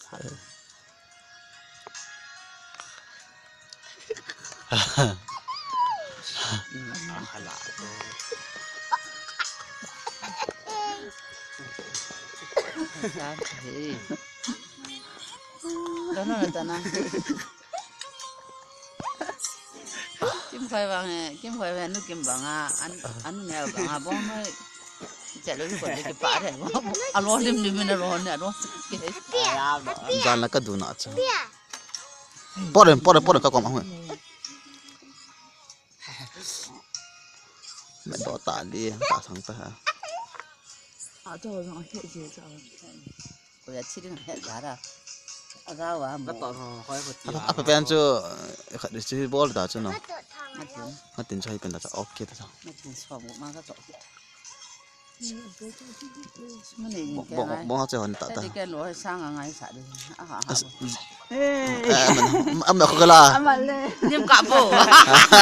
ເອີ ອາຂະລະ ຕາມເທ ຕອນນັ້ນນະ ຕອນນັ້ນ ກິມໄຂ່ວາງແຮ ກິມໄຂ່ແວນໜູກິມບັງອາ ອັນ ອັນແນວບັງອາ ບໍ່ໃຫ້ ຈະເລີຍຄົນໄດ້ຈະປະແທ້ ອາລອນລິມໆ ແມ່ນອາລອນເນຍ ອາລອນ ຈານລະກະດູນະຈະ ປອດເດີ ປອດເດີ ປອດເດີ ກະກອມເອົາ ແມ່ນບໍ່ຕາລີ ຕາສັງຕາ ອາໂຕເນາະ ເຮັດເຈເຈົ້າ ກະຢາກຊິດຶງເຮັດຢາດາ ອາກາວາ ກະຕອນຮອ ຄອຍຄົນຕີ ອາ ອາ ອາໄປແປນຈຸ ເຂົາຊິບໍລຕາຈຸເນາະ ມາຕິນ ມາຕິນຊ່ອຍເປັນຕາ ໂອເຄຕາ ມາຕິນຊອມອອກມາກະຕອນ ບໍ່ ບໍ່ ບໍ່ເຂົ້າໃຈວ່າຕາ ແຕ່ແກນບໍ່ໃຫ້ສ້າງອາໄງສະເດ ອາຫາ ເອີ ມັນ ອຳນາດກະລາ ອຳມາເລີຍ ຍິມກະໂບ